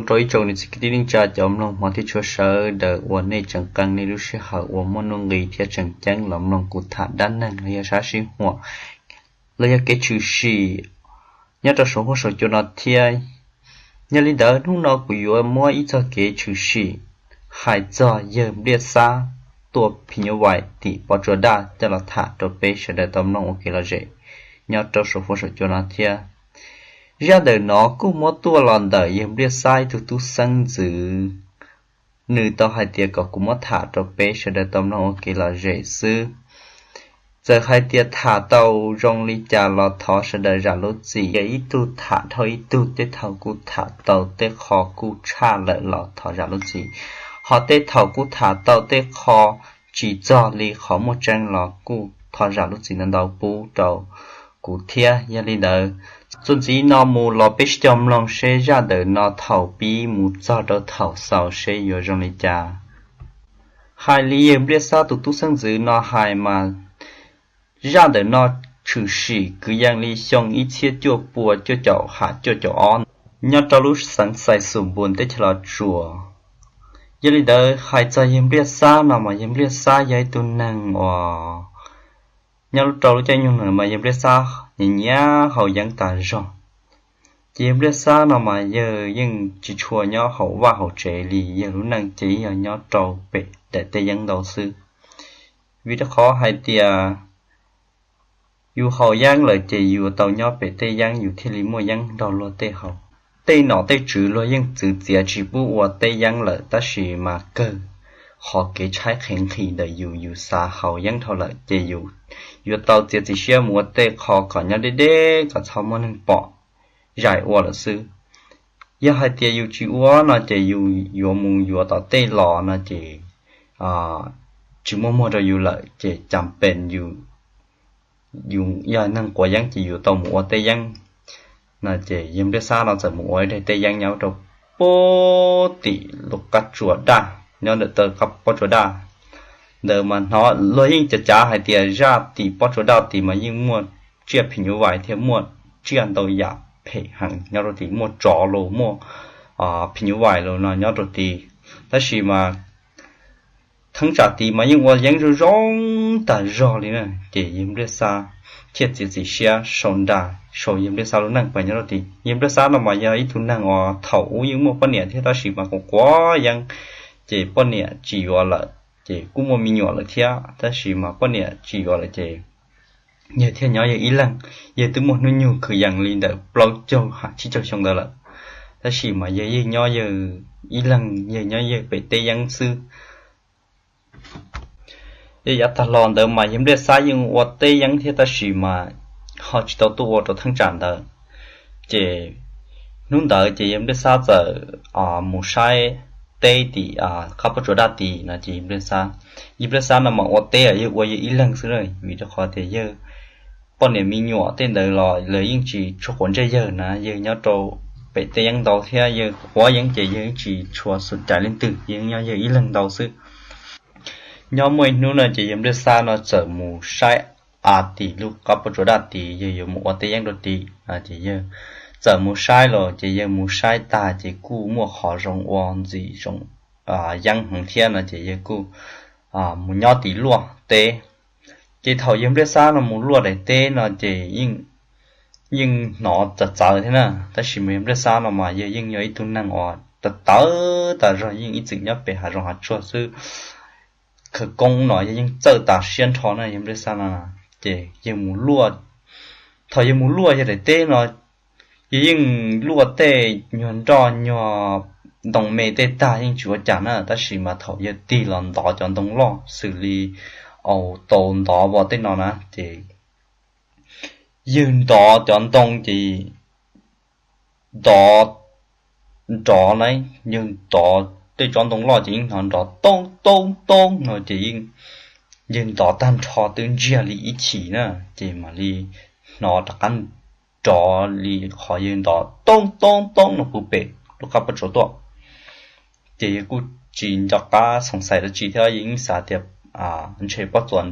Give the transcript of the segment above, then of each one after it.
Rau ib tsoom niam txiv kwv tij neej tsa cov mloog hmov thiab tshua sawv daws uas nej tseem qee nej lub sij hawm uas muaj nuj nqis thiab tseem ceeb los mloog kuv tham dab neeg los yog sab sib huam los yog kev tshwm sim nyob rau saum huab saum cua no thiab. Yog li ntawd hnub no kuv yuav muab ib txog kev tshwm sim hais txog yawg Npliaj Xab tuaj phim nyuj vais tim Pob Tsuas Daj coj los tham rau peb sawv daws tau mloog ua kev lom zem nyob rau saum huab saum cua no thiab. Zaj ntawm no kuj muab tuaj los ntawm yawg Npliaj Xab ib tug tub xeeb ntxwv, nws tau hais tias kom kuv muab tham rau peb sawv daws tau mloog ua kev lom zem xwb. Txawm hais tias tham tau zoo li cas los thov sawv daws zam lub txim, ib tug tham dhau ib tug, tej thaum kuj tham tau tej qho kuj tshaj lawm los thov zam lub txim, ho tej thaum kuj tham tau tej qho tsis txog li qhov muaj tseeb los kuj thov zam lub txim ntau ntau pub rau kuv thiab. Yog li ntawd, txuas ntxiv no mus los peb sib cog mloog seb zaj ntawm no thaum pib mus txog rau thaum xaus seb yuav zoo li cas. Hais li yawg Npliaj Xab tus tub xeeb ntxwv no hais mas, zaj ntawm no tshwm sim kwv yees li xyoo ib txhiab cuaj pua cuaj caum ham cuaj caum ob nyob rau lub xeev Xais Xus Npus teb chaws Los Tsuas. Yog li ntawd hais txog yawg Npliaj Xab no mas yawg Npliaj Xab yog ib tug neeg uas nyob rau lub caij nyoog no mas yawg Npliaj Xab nyiam nyiam haus yeeb tas zog. Ces yawg Npliaj Xab no mas yawg yeej tsis tshua nyob hauv vaj hauv tsev li, yawg lub neej ces yog nyob rau pem daim teb yeeb ntau xwb. Vim rau qhov hais tias yus haus yeeb lawm ces yus tau nyob pem teb yeeb yus thiaj li muaj yeeb nrog luag tej haus. Tej nom tej tswv luag yeej txwv txiav tsis pub ua teb yeeb lawm tab sis mas kawg qhov kev tshaib qhev nqhis ntawm yus, yus xav haus yeeb dhau lawm ces yus yuav tau txiav txim siab mus ua tej qho kom nyob deb deb kom txhob muaj neeg pom zais ua lawm xwb. Yog hais tias yus tsis ua no ces yus yuav mus yuav tom tej los no ces tsis muaj muag rau yus lawm ces cas pes yus yog neeg quav yeeb ces yus tau mus ua teb yeeb no ces yawg Npliaj Xab no txawm mus ua ib daim teb yeeb nyob rau puag tim lub qab tsuas daj, nyob ntawm taw qab pob tsuas daj ntawd mas hnov luag yeej cav cav hais tias zaj tim pob tsuas daj tid mas yeej muaj tsiaj phim nyuj vais thiab muaj tsiaj ntau yam phem heev nyob rau tid, muaj tsov los muaj phim nyuj vais los no nyob rau tid. Tab sis mas theeb tsam tid mas yeej ua yeeb zoo zoo tag zog li na ces yawg Npliaj Xab thiaj txiav txim siab sau nra sau yawg Npliaj Xab lub neej pais nyob rau tid. Yawg Npliaj Xab no mas yog ib tug neeg uas thaum ub yeej muaj poj niam thiab tab sis mas quav quav yeeb ces poj niam tsis yuav lawm ces kuj muaj me nyuam lawm thiab tab sis mas poj niam tsis yuav lawm ces yawg thiaj nyob yawg ib leeg. Yawg twb muaj hnub nyoog kwv yees li ntawm plaub caug ham tsib caug xyoo ntawd lawm tab sis mas yawg yeej nyob yawg ib leeg, yawg nyob yawg pem teb yeeb xwb. Yog yav tag los ntawd mas yawg Npliaj Xab yeej ua teb yeeb thiab tab sis mas ho tsis tau tuaj ua rau theeb tsam ntawd. Ces hnub ntawd ces yawg Npliaj Xab txawm mus saib teb tim qab pob tsuas daj tid no ces yawg Npliaj Xab, yawg Npliaj Xab no mas ua teb yawg ua yawg ib leeg xwb na vim rau qhov tias yawg poj niam me nyuam tej ntawd los lawv yeej tsis tshua quav ntsej yawg na, yawg nyob rau pem teb yeeb ntau thiab yawg quav yeeb ces yawg yeej tsis tshua xum cais leej twg, yawg nyob yawg ib leeg ntau xwb. Nyob muaj ib hnub no ces yawg Npliaj Xab no txawm mus saib av tim lub qab pob tsuas daj tid, yawg yuav mus ua teb yeeb rau tid ces yawg txawm mus saib los ces yawg mus saib tag ces kuj muaj qhov zoo ua ntxim zoo yeeb heev thiab no ces yawg kuj mus nyob tim luaj teb. Ces thaum yawg Npliaj Xab no mus luaj daim teb no ces yeej hnov txawv txawv thiab na tab sis mas yawg Npliaj Xab no mas yawg yeej yog ib tug neeg uas tawv tawv tas zog, yeej ib txwm nyob pem hav zoov hav tsuag xwb. Khawv koob no yawg yeej txawj tas siab nrho na yawg Npliaj Xab no. Ces yawg mus luaj, thaum yawg mus luaj yawg daim teb no yawg yeej luaj tej nyuag nroj nyuag ntoo me tej tag yeej tsis ua cas na tab sis mas thaum yawg tig los ntov cov ntoo loj xws li au tau ntov vos tej no na ces yawg ntov cov ntoo ces ntov nrov na, yawg ntov tej tsob ntoo loj ces yeej hnov nrov toob toob toob no ces yeej, yawg ntov tag nrho twb ntsiag li ib chim na ces mam li hnov rov qab nrov li qhov yawg ntov toob toob toob no puag pem lub qab pob tsuas tuaj. Ces yawg kuj tsis nco qab xoom xais dab tsi thiab, yawg yeej xav tias ntshe pob tsuas,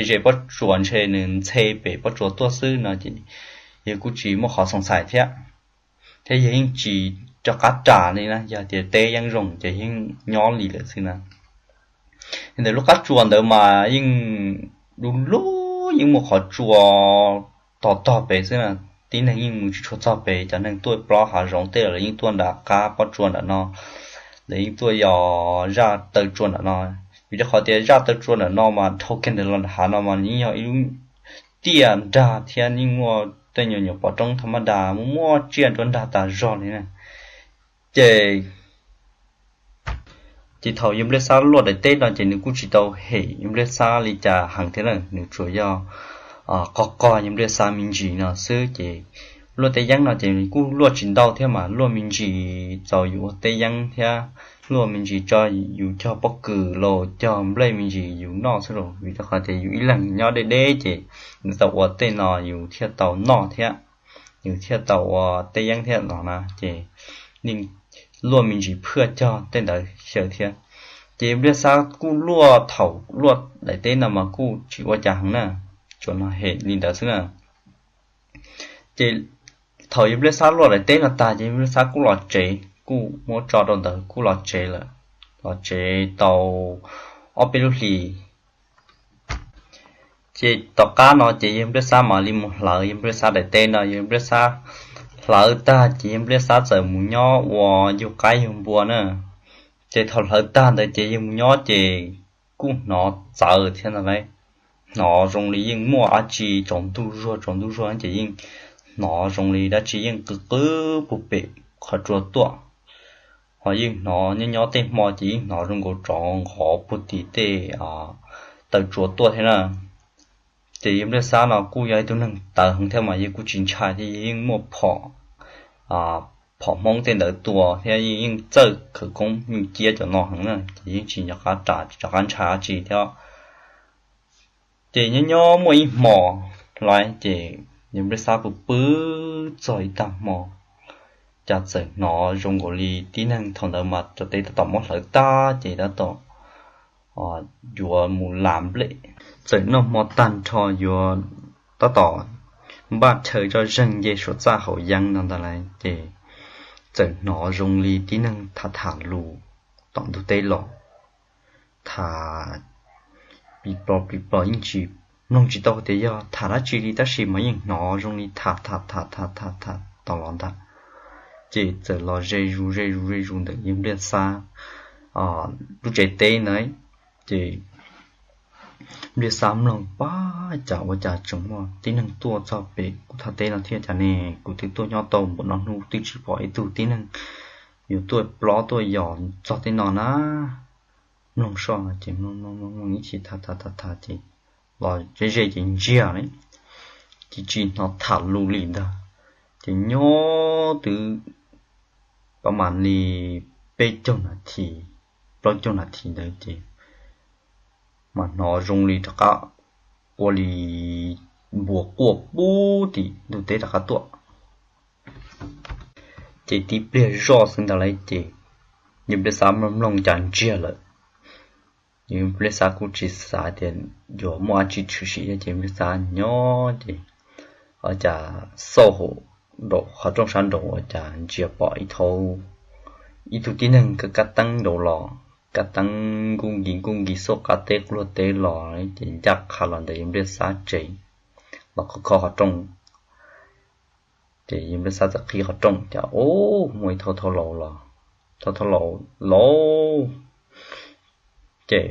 ze pob tsuas ntshe nws ntxhe pem pob tsuas tuaj xwb no ces yawg kuj tsis muaj qhov xoom xais thiab. Thiab yawg yeej tsis rov qab ras li na, yog tias teb yeeb zoo ces yeej nyob li lawm xwb na. Li ntawd lub qab tsua ntawd mas yeej du lug, yeej muaj qhov tsua tog tog pem xwb na. Tib neeg yeej mus tsis tshua txog pem, cov neeg tuaj plob hav zoov tej los lawv yeej tuaj nram qab pob tsua nram no, lawv yeej tuaj yos zaj taw tsua nram no. Vim rau qhov tias zaj taw tsua nram no mas dhau kiag ntawd los nram hav no mas yeej yog ib lub tiaj nrag thiab yeej muaj tej nyuam nyuam pov roob thaj mab das muaj muaj tsiaj nruab nrag tas zog li na. Ces ces thaum yawg Npliaj Xab luaj daim teb no ces nws kuj tsis tau hem yawg Npliaj Xab li cas heev thiab na, nws tsuas yog qog qog yawg Npliaj Xab me ntsis no xwb. Ces luaj teb yeeb no ces kuj luaj tsis ntau thiab mas luaj me ntsis txaus yus ua teb yeeb thiab luaj me ntsis tso yus cog pob kws los cog nplej me ntsis yus noj xwb los, vim rau qhov tias yus ib leeg nyob deb deb ces nws tau ua tej no yus thiaj tau noj thiab, yus thiaj tau ua teb yeeb thiab no na. Ces yeej luaj me ntsis phaj cog tej ntawd xyaw thiab. Ces yawg Npliaj Xab kuj luaj, thaum luaj daim teb no mas kuj tsis ua cas heev na, tsuas no hem li ntawd xwb na. Ces thaum yawg Npliaj Xab luaj daim teb no tag ces yawg Npliaj Xab kuj los tsev, kuj muab tso rau ntawd kuj los tsev lawm, los tsev tau ob peb lub hlis. Ces tom qab no ces yawg Npliaj Xab mam li mus hlawv yawg Npliaj Xab daim teb no, yawg Npliaj Xab hlawv tag ces yawg Npliaj Xab txawm mus nyob ua yug qaib yug npua na. Ces thaum hlawv tag ntawd ces yawg mus nyob ces kuj hnov txawv thiab ntag lauj, hnov zoo li yeej muaj dab tsi tsaus ntuj zuag tsaus ntuj zuag ces yeej hnov zoo li dab tsi yeej qw qw puag pem qhov tsua tuaj. Ho yeej hnov nyob nyob tej hmo ces yeej hnov zoo nkaus tsov nqov puag tim tej taw tsua tuaj thiab na. Ces yawg Npliaj Xab no kuj yog ib tug neeg tawv heev thiab mas yawg kuj tsis ntshai thiab, yawg yeej muaj phom, phom Hmoob tej ntawd tua thiab yeej txawj khawv koob yeej ciab cov no heev na, ces yeej tsis nco qab ras tsis nco qab ntshai dab tsi thiab. Ces nyob nyob muaj ib hmo lawm ces yawg Npliaj Xab pw pw txog ib tag hmo, cas txawm hnov zoo nkaus li tib neeg, thaum ntawd mas cov teb tab tom muab hlawv tag ces tab tom yuav mus las nplej, txawm noj hmo tag nrho yuav tab tom npaj chaw zoj zeeg nce suav txaj haus yeeb no ntag lauj ces txawm hnov zoo li tib neeg tham tham lus tom ntug teb los, tham pis plos pis plos yeej tsis mloog tsis tau tias yog tham dab tsi li tab sis mas yeej hnov zoo li tham tham tham tham tham tham tau los ntag. Ces txawm los ze zus ze zus ze zus ntawm yawg Npliaj Xab lub tsev teb na. Ces Npliaj Xab mloog, pab, cas ua cas tseem muaj tib neeg tuaj txog pem kuv thaj teb no thiab cas ne? Kuv twb tuaj nyob tau npaum no hnub twb tsis pom ib tug tib neeg yuav tuaj plob tuaj yos txog tej no na. Mloog soj no ces mloog mloog mloog ib chim tham tham tham tham ces los ze ze ces ntsiag li, ces tsis hnov tham lus li ntag. Ces nyob twb pab mam li peb caug nas this, plaub caug nas this ntawd ces mas hnov zoo li rov qab ua li npua quaj pub tim ntug teb rov qab tuaj. Ces tib pliag zoj xwb ntag lauj ces yawg Npliaj Xab mloog mloog cas ntsiag lawm. Yawg Npliaj Xab kuj tsis xav tias yuav muaj dab tsi tshwm sim thiab ces Npliaj Xab nyob ces ua cas xauj hauv nraum qhov rooj sab nraud ua cas ntsia pom ib tug tib neeg kab kab teeb nraud los, kab teeb nkuj nkis nkuj nkis xauj qab teb quj luag teb los ces ncaj qha los ntawm yawg Npliaj Xab tsev los kho kho qhov rooj. Ces yawg Npliaj Xab txawm qhib qhov rooj cas ub muaj ib thab thab laus los, thab thab laus laus ces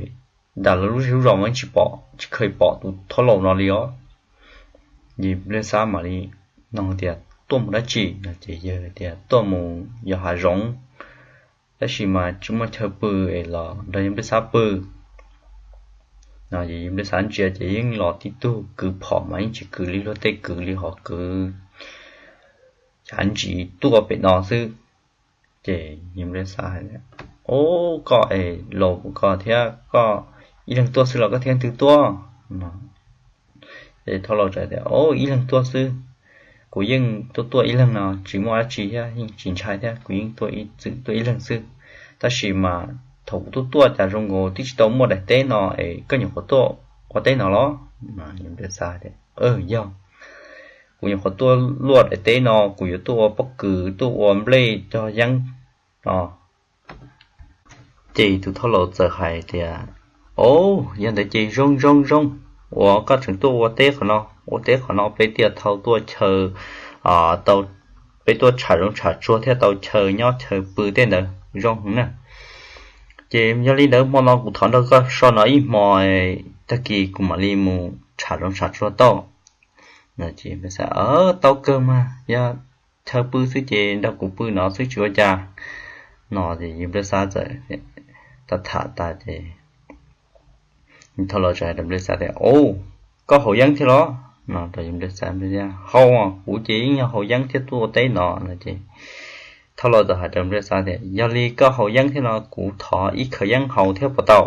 nram lawv lub zej lub zos mas tsis pom tsis kheev pom tus thab laus no li os. Yawg Npliaj Xab mam li nug tias tuaj mus dab tsi no ces yawg tias tuaj mus yos hav zoov, tab sis mas tsis muaj chaw pw es los nrog yawg Npliaj Xab pw no. Yawg Npliaj Xab ntsia ces yeej los tib tug kwv phom mas yeej tsis kwv li luag tej kwv li, ho kwv cav ntsis tuaj pem no xwb. Ces yawg Npliaj Xab hais tias, ub, koj es laus koj thiab, koj ib leeg tuaj xwb los koj thiab leej twg tuaj? Ces thab laus txawm tias, ub, ib leeg tuaj xwb, kuv yeej tuaj tuaj ib leeg no tsis muaj dab tsi thiab yeej tsis ntshai thiab, kuv yeej tuaj ib txwm tuaj ib leeg xwb. Tab sis mas thaum kuv tuaj tuaj cas zoo nkaus twb tsis tau muaj daim teb no es koj nyuam qhuav tuaj ua teb no los? Yawg Npliaj Xab tias, yog, kuv nyuam qhuav tuaj luaj daim teb no, kuv yuav tuaj ua pob kws, tuaj ua nplej cog yeeb no. Ces tus thauj laus txawm hais tias, Au, yog ntawd ces zoo zoo zoo, uas koj tseem tuaj ua teb qhov no, ua teb qhov no peb thiaj tau tuaj chaw, tau, peb tuaj tsham zoov tsham tsuag thiaj tau chaw nyob chaw pw tej ntawd zoo na. Ces yog li ntawd hmo no kuv thov nrog koj so no ib hmo, tag kis kuv mam li mus tsham zoov tsham tsuag tau. Tau kawg mas, yog chaw pw xwb ces nrog kuv pw no xwb tsis ua cas. No ces yawg Npliaj Xab txawm tham tham tas ces thauj laus txawm hais rau Npliaj Xab tias, Au, koj haus yeeb thiab los? No rau yawg Npliaj Xab, Haus, kuv ces yeej yog haus yeeb thiab tuaj ua teb no. No ces thauj laus txawm hais rau Npliaj Xab tias, Yog li koj haus yeeb thiab no kuv thov ib khawv yeeb haus thiab puas tau?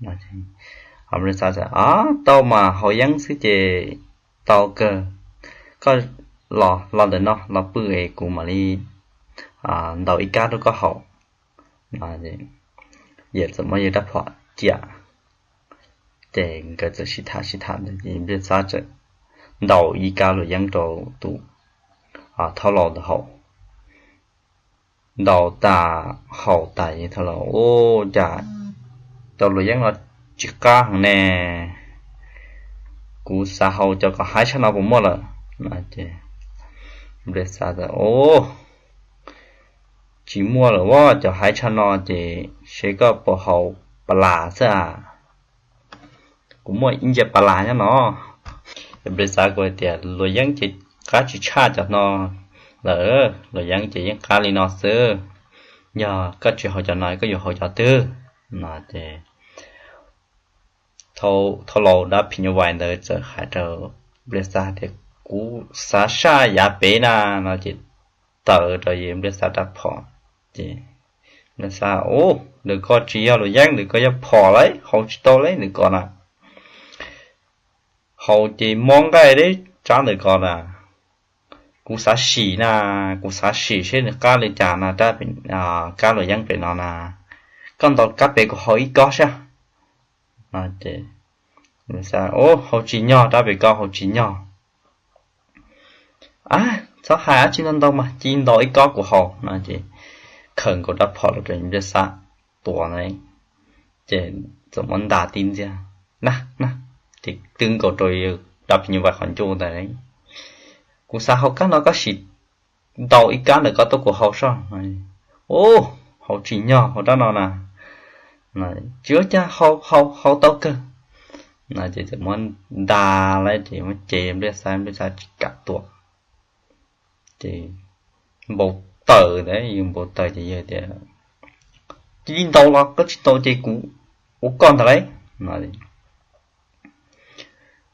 Npliaj Xab tias, Tau mas, haus yeeb xwb ces tau kawg. Koj los, los ntawm no los pw es kuv mam li ntaus ib kab rau koj haus. Yawg txawm muab yawg rab phom cia, ces nkawd txawm sib tham sib tham ntawd ces Npliaj Xab txawm ntaus ib kab luam yeeb rau tus thauj laus ntawd haus. Ntaus tas haus tas ces thauj laus, Ua cas cov luam yeeb no tsis qab heev ne? Kuv xav haus cov kom haib tshaj no puas muaj lawm? No ces Npliaj Xab tias, Tsis muaj lawm as, cov haib tshaj no ces seb koj puas haus pas las xwb as. Kuv muaj ib nce pas las nyob no. Npliaj Xab kuj hais tias, Luam yeeb ces qab tsis tshaj cov no lawm, luam yeeb ces yeej qab li no xwb. Yog koj tsis haus cov no koj yuav haus cov twg? No ces thauj laus dab phim nyuj vais ntawd txawm hais rau Npliaj Xab tias, Kuv xav saj yav pem na. No ces taws rau yawg Npliaj Xab rab phom. Ces Npliaj Xab, Ub, ntawm ko tsis yog luam yeeb, ntawm ko yog phom lauj, haus tsis tau lauj ntawm ko na. Haus ces mob nqaij deb tsab ntawm ko na. Kuv xav sim na, kuv xav sim seb nws qab li cas na, kab luam yeeb pem no na. Koj ntaus kab pem kuv haus ib kob saib. Ces, Ub, haus tsis nyog, rab pem ko haus tsis nyog. Ab, txhob hais dab tsi, ntau ntau mas cia ntaus ib kob kuv haus. No ces khaws nkaus rab phom los rau Npliaj Xab tua na. Ces txawm muab nta tib ntxiag na, na, ces twb nkaus rau dab phim nyuj vais qhov ncauj ntawd. Kuv xav haus kab no, koj sim ntaus ib kab ntawm ko tuaj kuv haus saib. Ub, haus tsis nyog, haus rab no na. Tsis ua cas, haus, haus, haus tau kawg. No ces txawm muab nta lawm ces muab cev Npliaj Xab, Npliaj Xab tsis kam tua. Ces npau taws ntawd, yawg npau taws ces yawg tias, Cia li ntaus los, koj tsis ntaus ces kuv ua koj ntag lauj. No,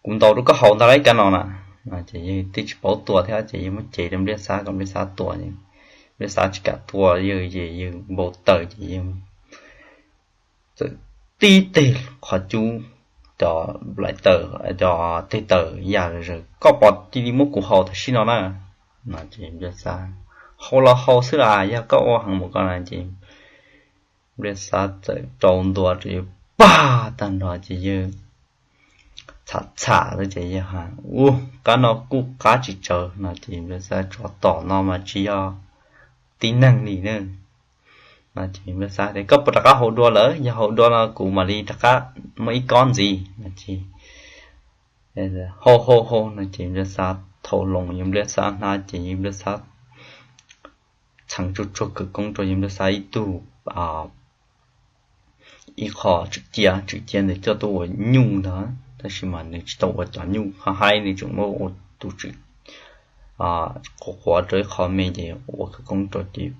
Kuv ntaus rau koj haus ntag lauj kab no na. No ces yawg twb tsis paub tua thiab ces yawg muab cev rau Npliaj Xab kom Npliaj Xab tua. Npliaj Xab tsis kam tua yawg ces yawg npau taws ces yawg txawm tib teg qhov cub, cov laim taws, cov teg taws ya zawg, Koj pom cia li muab kuv haus tam sim no na. No ces Npliaj Xab, Haus los haus xwb las, yog koj ua heev mus ko na. Ces Npliaj Xab txawm rau ntua rau yawg pag tag nrho ces yawg txham txham xwb ces yawg hais, Ub, kab no kuj qab tsis tsawg. No ces Npliaj Xab, Tsov tom no mas tsis yog tib neeg li na. No ces Npliaj Xab tias, Koj puas rov qab haus dua lawm? Yog haus dua no kuv mam li rov qab muab ib kob ntxiv. No ces, Haus, haus, haus. No ces Npliaj Xab thau loo yawg Npliaj Xab hnab ces yawg Npliaj Xab txheev tsuag tsuag khawv koob rau yawg Npliaj Xab ib tug, ib qho tswm ciab, tswm ciab ntawd coj tuaj ua nyuj ntag, tab sis mas nws tsis tau ua cov nyuj hab haib, nws tseem muab ua tus tswm quav quav rau ib qho me ces ua khawv koob rau ces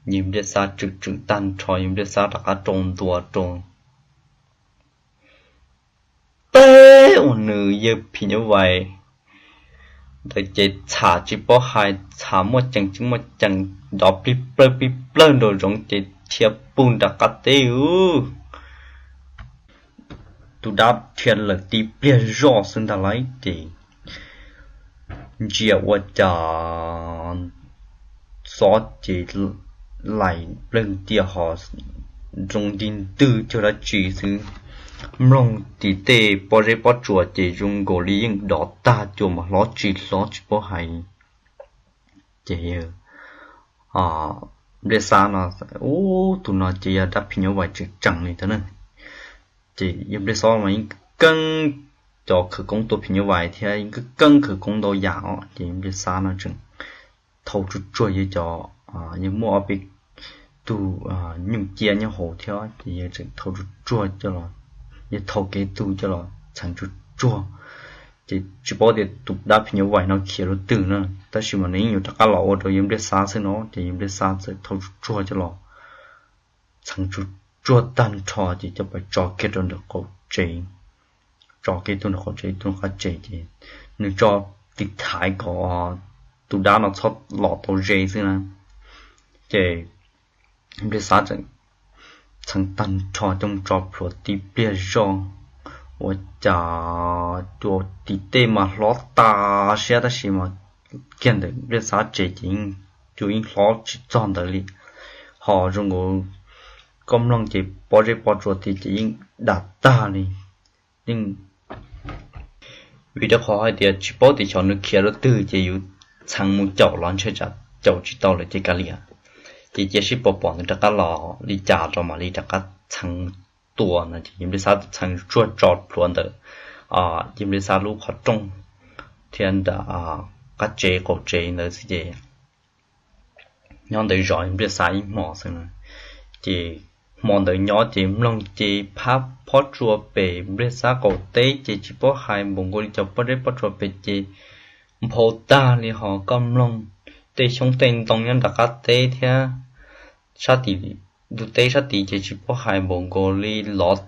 yawg Npliaj Xab tswm tswm tag nrho, yawg Npliaj Xab rov qab rau ntua rau teb uas nws yawg phim nyuj vais ntawd ces txham tsis paub hais, txham muaj cees tsis muaj cees, nrov plig plawg plig plawg nraum zoov ces dhia pug nram qab teb ub. Tus dab dhia lawm tib pliag zoj xwb ntag lauj ces ntsia ua cas xob ces laim plawg ntias ho zoo nti ntwg cuag dab tsi xwb. mloog tim tej pob zeb pob tsuas ces zoo nkaus li yeej dov tag cua mas hlob tsis hlob tsis paub hais. Ces Npliaj Xab no, ub, tus no ces yog dab phim nyuj vais tseem tseem li ntawd na. Ces yawg Npliaj Xab mas yeej keeb cov khawv koob tua phim nyuj vais thiab yeej keeb khawv koob ntau yam os. Ces Npliaj Xab no tseem thau tsuag tsuag yawg cov, yawg muaj ob peb tug nyuj ciab nyob hauv thiab ces yawg tseem thau tsuag tsuag coj los, yawg thau kev tug coj los txheev tsuag tsuag. Ces tsis paub tias tus dab phim nyuj vais no khiav rau twg na, tab sis mas nws yeej yuav rov qab los ua rau yawg Npliaj Xab xwb no ces yawg Npliaj Xab txawm thau tsuag tsuag coj los txheev tsuag tsuag tag nrho ces coj pais tso kiag rau ntawm qaum tsev, tso kiag tus ntawm qaum tsev tus qab tsev ces nws tso tiv thaiv kom tus dab no txhob los tau ze xwb na. Ces Npliaj Xab txawm txheev tag nrho coj mus tso plhuav tib pliag zoj, ua cas cua tim tej mas hlob tas siab tab sis mas kiag ntawm Npliaj Xab tsev ces cua yeej hlob tsis txog ntawd li. Ho zoo nkaus koj mloog ces pob zeb pob tsuas tid ces yeej dam tag li. Yeej vim rau qhov hais tias tsis paub tias xyov nws khiav rau twg ces yus txheev mus caum los ntshe tsam caum tsis tau lawm ces kav liam. Ces cia sib pom pom nws rov qab los li cas rau mam li rov qab txheev mus tua no ces yawg Npliaj Xab txheev tsuag tso plhuav ntawm yawg Npliaj Xab lub qhov rooj thiab ntawm qab tsev qaum tsev ntawd xwb ces nyob ntawd zov Npliaj Xab ib hmo xwb na. Ces hmo ntawd nyob ces mloog ces phab pob tsuas pem Npliaj Xab qaum teb ces tsis paub hais npaum nkaus li cov pob zeb pob tsuas pem ces nphau tag li ho koj mloog tej xyoob tej ntoo nyob nram qab teb thiab sab tim ntug teb sab tid ces tsis paub hais npaum nkaus li lov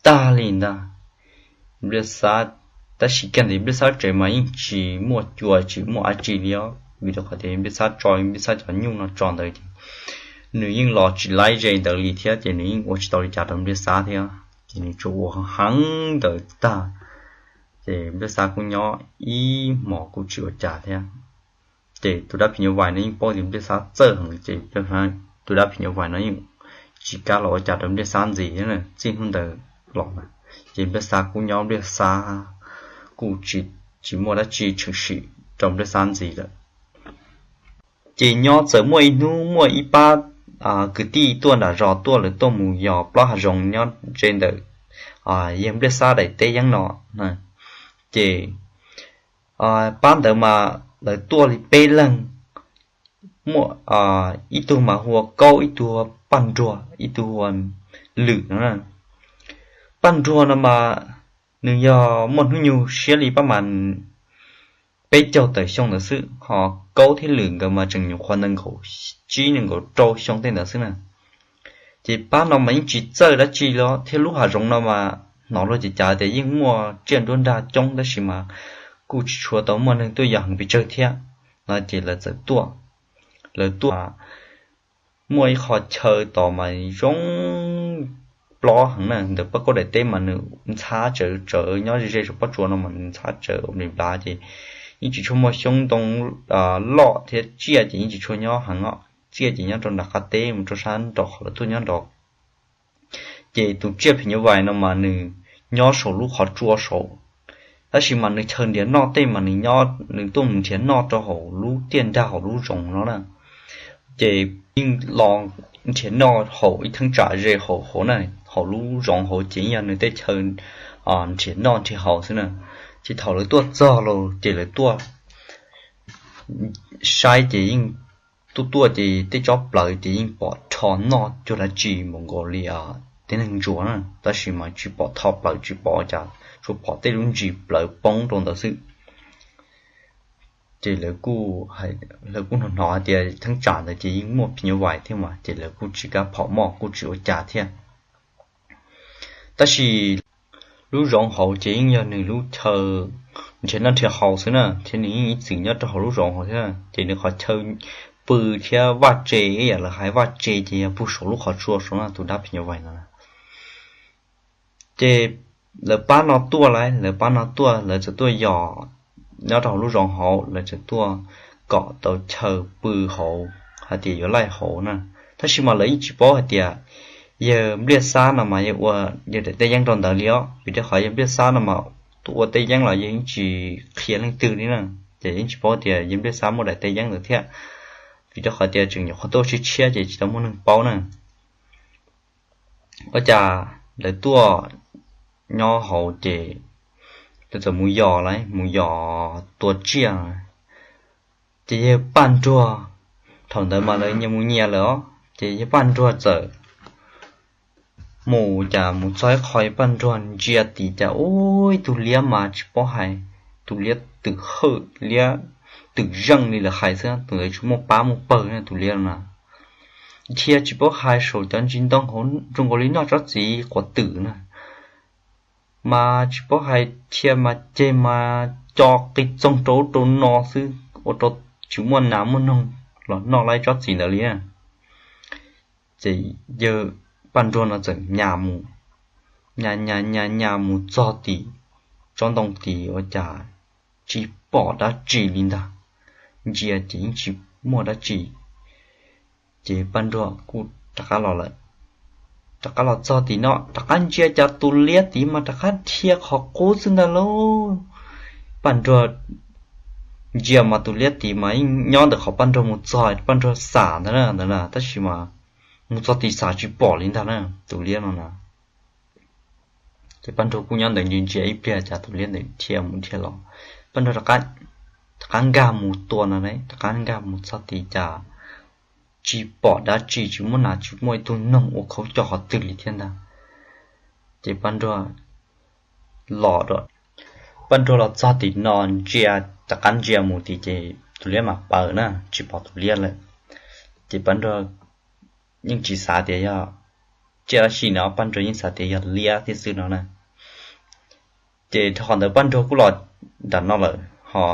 tag li ntag. Npliaj Xab, tab sis kiag ntawd Npliaj Xab tsev mas yeej tsis muaj cua tsis muaj dab tsi li os vim rau qhov tias Npliaj Xab tso Npliaj Xab cov nyuj no tso ntawd ces nws yeej los tsis laib ze ntawd li thiab ces nws yeej ua tsis tau li cas rau Npliaj Xab thiab ces nws tsuas ua heev ntawd tag. Ces Npliaj Xab kuj nyob ib hmos kuj tsis ua cas thiab. Ces tus dab phim nyuj vais no yeej paub tias Npliaj Xab txawj heev ces tus dab phim nyuj vais no yeej tsis kam los ua cas rau Npliaj Xab ntxiv thiab txij hnub ntawd los na. Ces Npliaj Xab kuj nyob Npliaj Xab kuj tsis, tsis muaj dab tsi tshwm sim rau Npliaj Xab ntxiv lawm. Ces nyob txawm muaj ib hnub muaj ib pab kwv tij tuaj nram zos tuaj lawv tuaj mus yos plaub hav zoov nyob ze ntawm yawg Npliaj Xab daim teb yeeb no. Ces pab ntawd mas lawv tuaj li peb leeg, muaj ib tug mas hu ua Kaub, ib tug hu ua Paj Nruag, ib tug hu ua Lwm no. Paj Nruag no mas nws yog muaj hnub nyoog siab li pab mas peb caug tawm xyoo ntawd xwb, ho Kaub thiab Lwm nkawd mas tseem nyuam qhuav nees nkaum tsib nees nkaum rau xyoo tej ntawd xwb na. Ces pab no mas yeej tsis txawj dab tsi los thiab lub hav zoov no mas hnov luag ces cav tias yeej muaj tsiaj nruab nrag coob tab sis mas kuj tsis tshua tau muaj neeg tuaj yos heev pes tsawg thiab no ces lawv txawm tuaj. Lawv tuaj muaj ib qho chaw tod mas zoo plob heev na, ntawm pab Kaub daim teb mas nws ntxhab tsawv tsawv nyob ze ze saum pob tsuas no mas nws ntxhab tsawv ua nplis nplav ces yeej tsis tshua muaj xyoob ntoo loj thiab tsiaj ces yeej tsis tshua nyob heev os. Tsiaj ces nyob rau nram qab teb mus rau sab nraum qhov lawv tuaj nyob nraud. Ces tus tsiaj phim nyuj vais no mas nws nyob saum lub qhov tsua saud, tab sis mas nws chaw nrhiav noj tej mas nws nyob, nws tuaj mus nrhiav noj rau hauv lub tiaj nrag hauv lub zoov no na. Ces yeej los nrhiav noj hauv ib theeb tsam ze hauv hauv na, hauv lub zoov hauv ces yog nws tej chaw nrhiav noj nrhiav haus xwb na. Ces thaum lawv tuaj txog los ces lawv tuaj saib ces yeej tuaj tuaj ces tej tsob plawv ces yeej pom rho noj cuag dab tsi npaum nkaus li tej neeg ntsuas na, tab sis mas tsis pom tho plawv tsis pom cas, tsuas pom tej lub ntsis plawv poob rau ntawd xwb. Ces lawv kuj hnov hnov hais tias theeb tsam ntawd ces yeej muaj phim nyuj vais thiab mas ces lawv kuj tsis kam phom moj kuj tsis ua cas thiab. Tab sis lub zoov hauv ces yeej yog nws lub chaw nrhiav noj nrhiav haus xwb na, thiab nws yeej ib txwm nyob rau hauv lub zoov hauv thiab, ces nws qhov chaw pw thiab vaj tse ib yam lawv hais vaj tse ces yog puag saum lub qhov tsua saud no tus dab phim nyuj vais no. Ces lawv pab no tuaj lawm, lawv pab no tuaj lawv txawm tuaj yos nyob rau hauv lub zoov hauv, lawv txawm tuaj kom tau chaw pw hauv hais tias yuav laij hauv na. Tab sis mas lawv yeej tsis paub hais tias yawg Npliaj Xab no mas yawg ua yawg daim teb yeeb rau ntawd li os, vim rau qhov yawg Npliaj Xab no mas tus ua teb yeeb los yawg yeej tsis qhia leej twg li na, ces yeej tsis paub tias yawg Npliaj Xab muaj daim teb yeeb ntawd thiab, vim rau qhov tias tseem nyuam qhuav tuaj tshiab tshiab ces tsis tau muaj neeg paub na. Ua cas lawv tuaj nyob hauv ces lawv txawm mus yos lawm, mus yos tua tsiaj. Ces yawg Paj Nruag, thaum ntawd mas lawv nyias mus nyias lawm os, ces yawg Paj Nruag txawm mus, cas mus txog ib qho yawg Paj Nruag ntsia tid cas ua ib tug liab mas tsis paub hais, tus liab twm hawj liab twm zeej li lawv hais xwb, tus ntawd tsis muaj pab muaj pawg na tus liab no na. Dhia tsis paub hais saum cov ntsis ntoo hauv zoo nkaus li noj tsob txiv quav twm na, mas tsis paub hais dhia mas ceg mas co qi txoog rau ub rau no xwb, ua rau tsis muaj nas muaj noog los noj laib tsob txiv ntawd li na. Ces yawg Paj Nruag no txawm nyas mus, nyas nyas nyas nyas mus txog tim tsob ntoo tid ua cas tsis pom dab tsi li ntag, ntsia ces yeej tsis muaj dab tsi. Ces Paj Nruag kuj rov qab los lawm, rov qab los txog tim no rov qab ntsia cas tus liab tid mas rov qab dhia qhov qub xwb ntag lauj. Paj Nruag ntsia mas tus liab tid mas yeej nyob ntawm qhov Paj Nruag mus txog Paj Nruag xam ntawd na, ntawd na, tab sis mas mus txog tim xam tsis pom li ntag na tus liab no na. Ces Paj Nruag kuj nyob ntawd ntsia ntsia ib pliag cas tus liab ntawd dhia mus dhia los, Paj Nruag rov qab nkag mus tua no, rov qab nkag mus txog tid cas tsis pom dab tsi, tsis muaj nas tsis muaj ib tug noog ua khaub coj qhov twg li thiab ntag. Ces Paj Nruag los, Paj Nruag los txog tim no ntsia, rov qab ntsia mus tid ces tus liab mas paws na, tsis pom tus liab lawm. Ces Paj Nruag yeej tsis xav tias yog tsiaj dab tsi no, Paj Nruag yeej xav tias yog liab thiab xwb no na. Ces rau qhov ntawd Paj Nruag kuj los nram no lawm, ho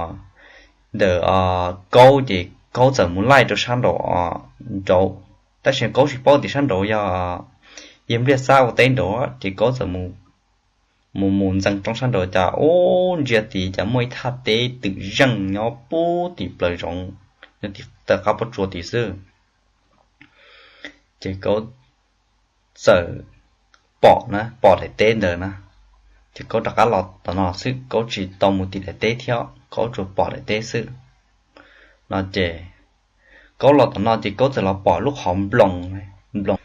ntawm Kaub ces Kaub txawm mus laij rau sab nraud nraud, tab sis Kaub tsis paub tias sab nraud yog yawg Npliaj Xab ua teb nraud, ces Kaub txawm mus mus ntxeev roob sab nraud cas ub ntsia tid cas muaj ib thaj teb twm zeej nyob pub tim plaws zoov, nyob tim taw qab pob tsuas tid xwb. Ces Kaub txawm pom na, pom daim teb ntawd na, ces Kaub rov qab los tom no xwb, Kaub tsis tau mus tim daim teb thiab, Kaub tsuas pom daim teb xwb no. Ces Kaub los tom no ces Kaub txawm los pom lub qhov nploos, nploos,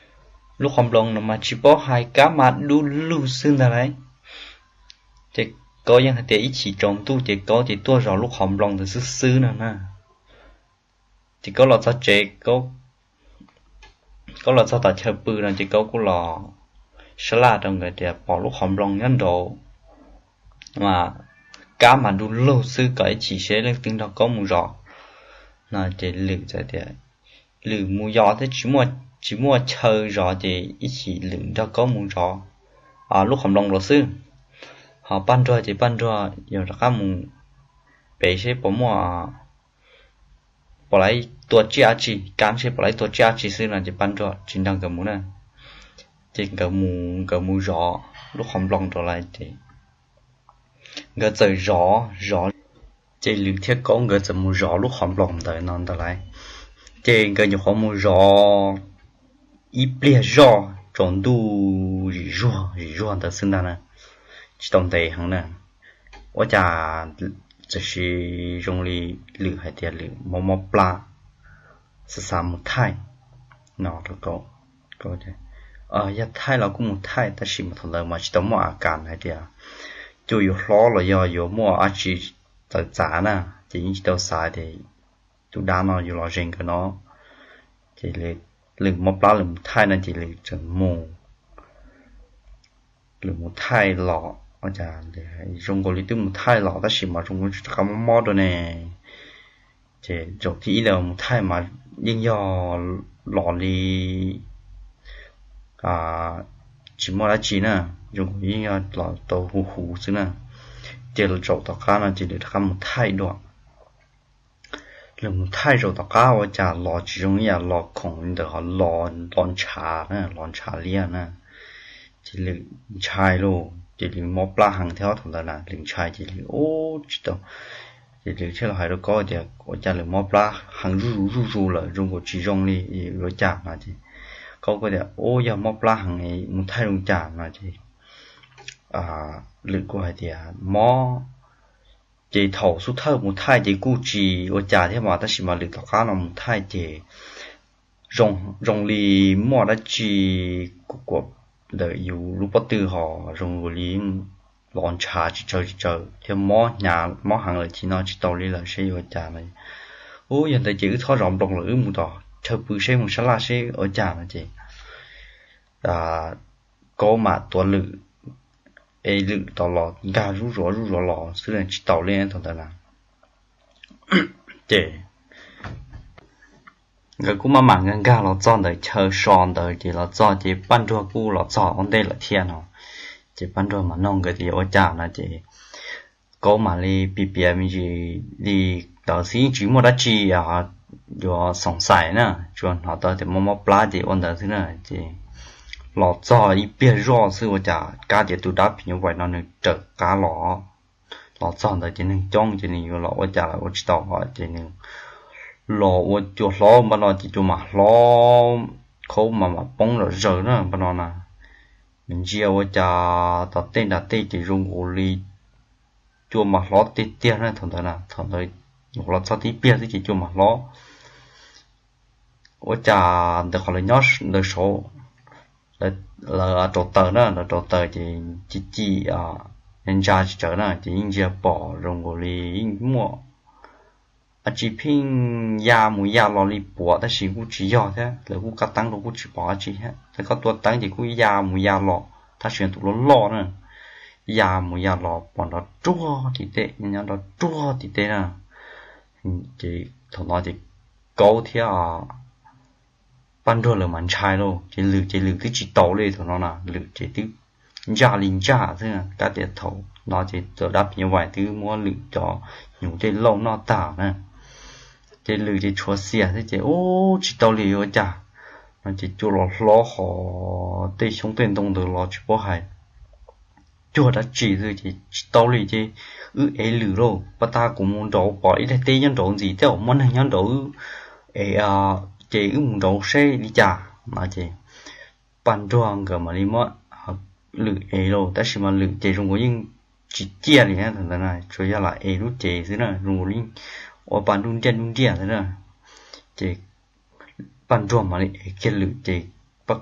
lub qhov nploos no mas tsis paub hais kab mas du lug xwb ntag lauj. Ces Kaub yeej hais tias ib chim tsaus ntuj ces Kaub ces tuaj zov lub qhov nploos ntawd xwb xwb no na. Ces Kaub los txog tsev, Kaub los txog tom chaw pw no ces Kaub kuj los sab laj rau nkawd tias pom lub qhov nploos nyob nraud mas kab mas du lug xwb, kom ib chim seb leej twg nrog Kaub mus zov no. Ces Lwm txawm tias Lwm mus yos thiab tsis muaj chaw zov ces ib chim Lwm nrog Kaub mus zov lub qhov nploos nraud xwb. Ho Paj Nruag ces Paj Nruag yuav rov qab mus pem seb puas muaj, puas laib tua tsiaj tsi, kab seb puas laib tua tsiaj tsi xwb no ces Paj Nruag tsis nrog nkawd mus na. Ces nkawd mus, nkawd mus zov lub qhov nploos nraud lawm ces nkawd txawm zov zov, ces Lwm thiab Kaub nkawd txawm mus zov lub qhov nploos ntawd no ntag lauj. Ces nkawd nyuam qhuav mus zov ib pliag zoj tsaus ntuj zim zuag zim zuag ntawd xwb ntag na, tsis tau ntev heev na. Ua cas txawm sis zoo li Lwm hais tias Lwm mob mob plab, xav xav mus thaij no rau Kaub. Yog thaij los kuj mus thaij tab sis mas thaum ntawd mas tsis tau muaj a kas hais tias cuaj yuav hlob los yog yuav muaj dab tsi txawv txav na, ces yeej tsis tau xav tias tus dab no yuav los ze nkawd no. Ces Lwm mob plab Lwm mus thaij no ces Lwm txawm mus, Lwm mus thaij los, cas zoo nkaus li twb mus thaij los tab sis mas zoo nkaus rov qab mob mob dua ne. Ces zaum thib ib ntawd mus thaij mas yeej yog los li tsis muaj dab tsi na, zoo nkaus yeej yog los tau huv huv xwb na. Ces zaum tom qab no ces Lwm rov qab mus thaij dua. Lwm mus thaij zaum tom qab ua cas los tsis zoo ib yam los khoom li ntawd ho los ntshav na, los ntshav liab na. Ces Lwm ntshai lauj, ces Lwm mob plab heev thiab thaum ntawd na, Lwm ntshai ces Lwm ub tsis tau. Ces Lwm thiaj los hais rau Kaub tias ua cas Lwm mob plab heev zuj zus zuj zus lawm zoo nkaus tsis zoo li yuav cas no ces Kaub kuj tias, Ub, yog mob plab heev, mus thaij zoo cas? no ces Lwm kuj hais tias, Mob ces thaum xub thawj mus thaij ces kuj tsis ua cas thiab mas, tab sis mas lwm tom qab no mus thaij ces zoo li muaj dab tsi kuam kuam ntawm yus lub pob tw ho zoo li los ntshav tsis tsawg tsis tsawg thiab mob heev lawm ces no tsis tau li lawm seb yuav ua cas no. Ub, yog ntawd ces wb txhob zov nploos lawm, wb mus tom chaw pw seb, mus sab laj seb ua cas no ces Kaub mam tuav Lwm, es Lwm tau los nkag zuj zuav zuj zuav los xwb tsis tau li thaum ntawd na. Ces nkawd kuj maj mam nkag nkag los txog ntawm chaw so ntawd ces los txog ces Paj Nruag kuj los txog ua ntej lawm thiab no. Ces Paj Nruag mas nug nkawd tias yuav ua cas no ces Kaub mam li piav piav me ntsis li ntawd xwb, yeej tsis muaj dab tsi yuav xoom xais na, tsuas hnov tau tias mob mob plab ces ua ntawd xwb na. Ces los txog ib pliag zoj xwb ua cas kab tias tus dab phim nyuj vais no nws raws qab los. Los txog ntawd ces neeg coob ces nws yuav los ua cas los ua tsis tau ces nws los ua cua hlob npaj no ces cua mam hlob, khaub mas mam poob zom zaws na npaj no na. Nws ntsia ua cas tom tej nram tej ces zoo nkaus li cua mam hlob tiag tiag na thaum ntawd na. Thaum ntawd los txog tib pliag xwb ces cua mam hlob. Ua cas ntawm qhov lawv nyob ntawd saud, lawv rauv taws na, lawv rauv taws ces ci ci ntsa tsis tsawg na ces yeej ntsia pom zoo nkaus li yeej muaj dab tsi pheej ya mus ya los li puav tab sis kuj tsis yog thiab, lawv kuj kab teeb rau kuj tsis pom dab tsi thiab, lawv koj tua teeb ces kuj ya mus ya los tab sis tus loj loj na, ya mus ya los pom nrov ruag tim tej, nyob nrov ruag tim tej na. Ces thaum no ces Kaub thiab Paj Nruag lawv mas ntshai lauj, ces Lwm ces Lwm twb tsis tau li thaum no na, Lwm ces twb ntsaj li ntsaj xwb, kab tias thaum no ces tus dab phim nyuj vais twb muab Lwm cov hnyuv tej lauj noj tag na. Ces Lwm ces tshuav xiam xwb ces ub tsis tau li yuav ua cas no ces cua los hlob hos tej xyoob tej ntoo ntawd los tsis paub hais cuag dab tsi xwb ces tsis tau li ces wb ev Lwm lauj, pas tas kuv mus nraud pom ib daim teb nyob nraud ntxiv tej zaum muaj neeg nyob nraud, wb ev ces wb mus nraud seb li cas no ces Paj Nruag nkawd mam li muab Lwm ev lauj, tab sis mas Lwm ces zoo nkaus yeej tsis ciaj li na, thaum ntawd tsuas yog lam ev lub cev xwb na, zoo nkaus li ua pa nruj nriaj nruj nriaj xwb na. Ces Paj Nruag mam li ev kiag Lwm ces Paj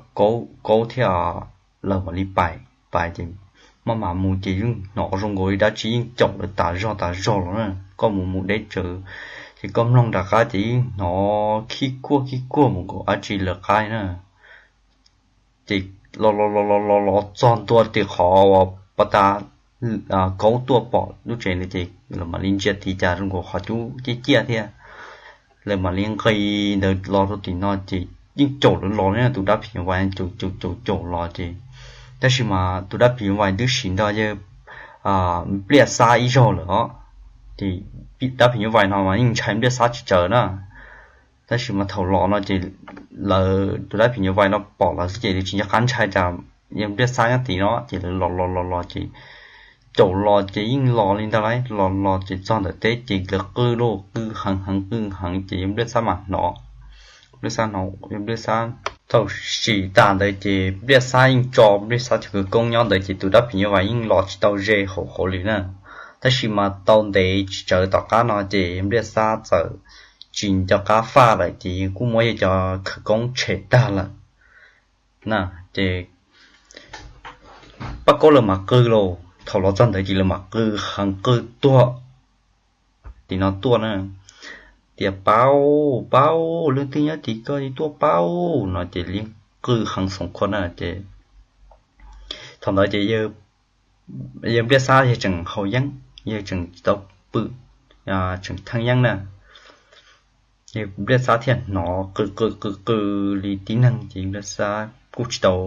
Kaub thiab lawv mam li pais, pais ces maj mam mus ces yeej hnov zoo nkaus li dab tsi yeej caum lawv tas zog tas zog los na, koj mus mus deb tsawv ces koj mloog nram qab ces yeej hnov khib kuaj khib kuaj mus nkaus dab tsi lawv qab na. Ces los los los los los txog ntua tim qhov uas pas tas Kaub tuaj pom lub tsev ntawd ces lawv mam li ntsia tiv cas zoo nkaus qhov cub ciaj ciaj thiab. Lawv mam li nqis ntawd los rau tim no ces yeej caum lawv los li na, tus dab phim nyuj vais caum caum caum caum los ces, tab sis mas tus dab phim nyuj vais twb sim nrog yawg Npliaj Xab ib zaug lawm os. Ces dab phim nyuj vais no mas yeej ntshai Npliaj Xab tsis tsawg na. Tab sis mas thaum los no ces lawv tus dab phim nyuj vais no pom lawv xwb ces lawv tsis nco qab ntshai cas, yawg Npliaj Xab nyob tim no ces lawv los los los los ces caum los ces yeej los li ntawd lauj, los los ces txog ntawm teb ces lawv qw lauj, qw heev heev qw heev ces yawg Npliaj Xab mas hnov. Npliaj Xab hnov, yawg Npliaj Xab thaum sim tas ntawd ces Npliaj Xab yeej tso Npliaj Xab cov khawv koob nyob ntawd ces tus dab phim nyuj vais yeej los tsis tau ze hauv hauv li na. Tab sis mas tau ntev tsis tsawg tom qab no ces Npliaj Xab txawm tsis nco qab faj lawm ces kuj muab yawg cov khawv koob tshem tag lawm na. Ces Paj Kaub lawv mam qw lauj, thaum los txog ntawd ces lawv mam qw heev qw tuag tim no tuaj na, tias, Paj, Paj, leej twg nyob tim ko tuaj Paj no ces yeej qw heev xoom khuas na ces thaum ntawd ces yawg Npliaj Xab yawg tseem haus yeeb, yawg tseem tsis tau pw, tseem theej yeeb na. Yawg Npliaj Xab thiaj hnov qw qw qw qw li tib neeg ces Npliaj Xab kuj tsis tau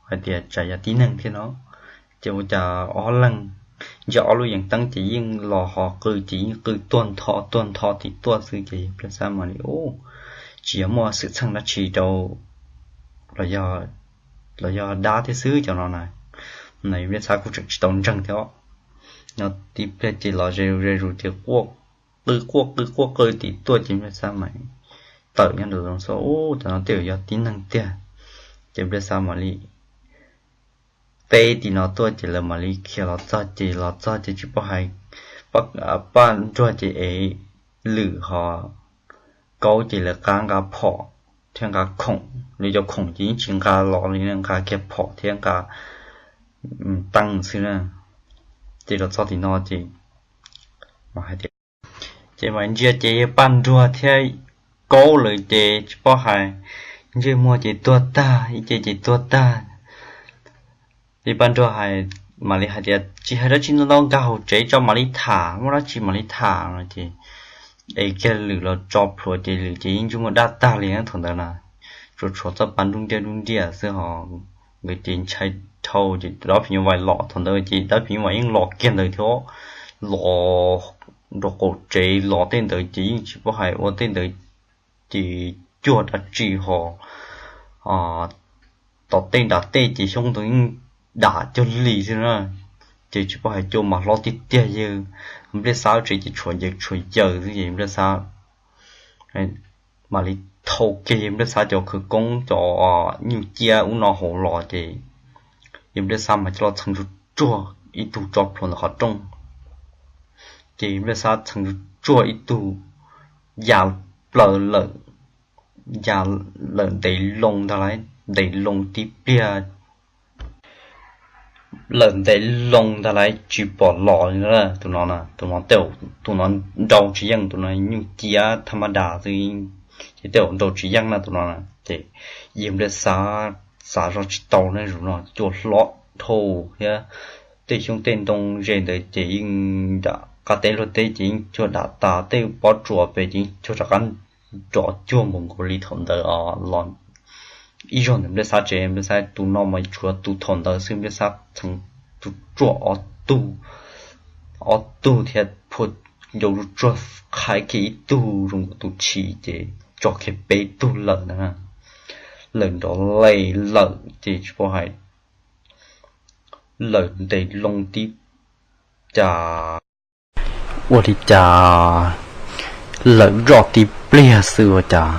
hais tias tsam yog tib neeg thiab no. Ces ua cas ob leeg ntsia ob lub yees teeb ces yeej los ho qw ces yeej qw tuag ntho tuag ntho tim tuaj xwb ces Npliaj Xab mam li, Ub, tsis yog muaj xwm txheej dab tsi rau los yog dab thiab xwb cov no na. Npliaj Xab kuj tseem tsis tau ntseeg thiab os. No tib pliag ces los ze zus ze zus ces quaj qw quaj qw quaj qw tim tuaj ces Npliaj Xab mam tawm nyob nraum zoov xwb, Ub, cov no tej zaum yog tib neeg tiag. Ces Npliaj Xab mam li teb tim no tuaj ces lawv mam li khiav los txog ces los txog ces tsis paub hais, Paj Nruag ces ev Lwm ho Kaub ces lawv qab nqa phom thiab nqa khoom, lawv cov khoom ces yeej tsis nqa los li, nqa kiag phom thiab nqa teeb xwb na. Ces los txog tim no ces hais tias, ces mas ntsia ces yog Paj Nruag thiab Kaub lawm ces tsis paub hais, ntsej muag ces tuag tag, ib ce ces tuag tag. Ces Paj Nruag hais, mam li hais tias tsis hais dab tsi ntau ntau, nkag hauv tsev tso mam li tham, muaj dab tsi mam li tham no ces ev kiag Lwm los tso plhuav ces Lwm ces yeej ntsej muag daj tag li na thaum ntawd na, tsuas tshuav txoj pa nruj ntiaj nruj ntiaj xwb ho nkawd ces ntshai dhau ces dab phim nyuj vais los thaum ntawd ces dab phim nyuj vais yeej los kiag ntawd thiab, los nraum qaum tsev los tej ntawd ces yeej tsis paub hais ua tej ntawd ces cuag dab tsi ho tom tej nram tej ces xyoob ntoo yeej dam cuag li xwb na. Ces tsis paub hais cua mas hlob tiag tiag, yawg Npliaj Xab tsev ces tshuav ncaws tshuav yaws xwb ces Npliaj Xab mam li thau kiag yawg Npliaj Xab cov khawv koob cov nyuj ciab ub no hauv los ces yawg Npliaj Xab mas coj los txheev tsuj tsuag ib tug tso plhuav ntawm qhov rooj. Ces Npliaj Xab txheev tsuj tsuag ib tug ya plaws lawm, ya lawm ntev loo ntag lauj, ntev loo tib pliag lawm ntev loo ntag lauj tsis pom los li na. Tus no, tus no tej, tus no nrau tsis yeej, tus no nyuj ciab thaj mab das xwb ces tej zaum nrau tsis yeej na tus no. Ces yawg Npliaj Xab xav zoj tsis tau ne, zaum no cua hlob dhau thiab tej xyoob tej ntoo ze ntawd ces yeej nram qab teb luag teb ces yeej cuag dam tas, tej pob tsuas pem ces yeej cuag rov qab nrov cuag npaum nkaus li thaum ntawd os los ib zaug ntawm Npliaj Xab tsev. Npliaj Xab tus no mas tshuav tus thaum ntawd xwb, Npliaj Xab txheev tsuj tsuag ob tug, ob tug thiab phua ncau tsuj tsuag qhaib kiag ib tug zoo nkaus tus tshis ces tso kiag peb tug lawm ntag. Lawm nrov les lawm ces tsis paub hais lawm ntev loo tib cas ua li cas lawm zoj tib pliag xwb ua cas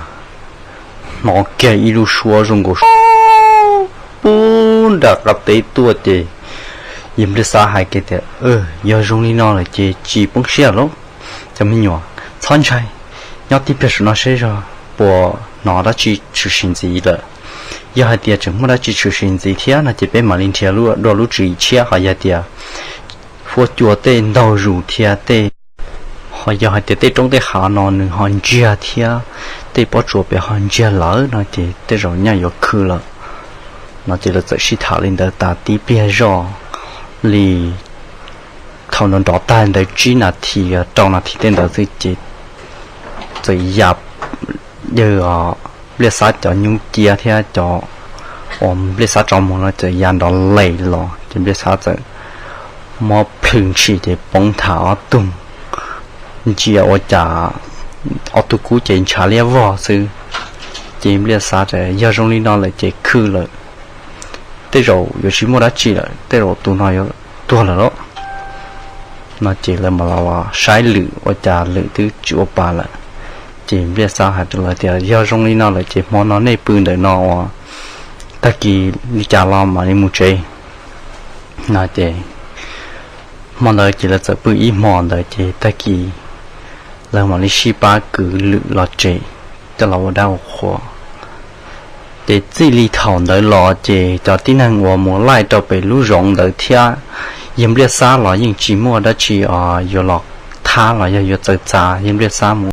hnov kiag ib lub suab zoo nkaus pub nram qab teb tuaj ces yawg Npliaj Xab hais kiag tias, Yog zoo li no lawm ces tsis poob siab lauj, cov me nyuam txhob ntshai, nyob tib pliag saum no seb zog puas hnov dab tsi tshwm sim ntxiv lawm. Yog hais tias tseem muaj dab tsi tshwm sim ntxiv thiab no ces peb mam li nrhiav dua lub tswv yim tshiab, ho yog tias huab cua tej ntaug zus thiab tej, ho yog hais tias tej roob tej hav no nws ho ntsiag thiab tej pob tsuas pem ho ntsiag lawm no ces tej zaum nyaj yuav khw lawm no ces lawv txawm sib tham li ntawd tas tib pliag zoj li thaum nrov nrov tag ntawd tsib nas this rau nas this tej ntawd xwb ces txawm ya yawg Npliaj Xab cov nyuj ciab thiab cov uas Npliaj Xab tso mus no txawm ya nrov les los ces Npliaj Xab txawm muab plhws ntshis ces poob tham ob tug, ntsia ua cas ob tug kub ces ntshav liab vog xwb. Ces Npliaj Xab tias yog zoo li no lawm ces khw lawm, tej zaum yuav tsis muaj dab tsi lawm, tej zaum tus no yuav tuag lawm lauj no ces lawv mam los saib Lwm ua cas Lwm twb tsis ua pa lawm. Ces Npliaj Xab hais rau lawv tias yog zoo li no lawm ces hmo no nej pw ntawm no uas tag kis li cas los mam li mus tsev no ces hmo ntawd ces lawv txawm pw ib hmo ntawd ces tag kis lawv mam li sib pab kwv Lwm los tsev coj los ua dab ua qhua. Ces txij li thaum ntawd los ces cov tib neeg uas mus laij rau pem lub zoov ntawd thiab yawg Npliaj Xab los yeej tsis muaj dab tsi yuav los thab los yog yuav txawv txav yawg Npliaj Xab mus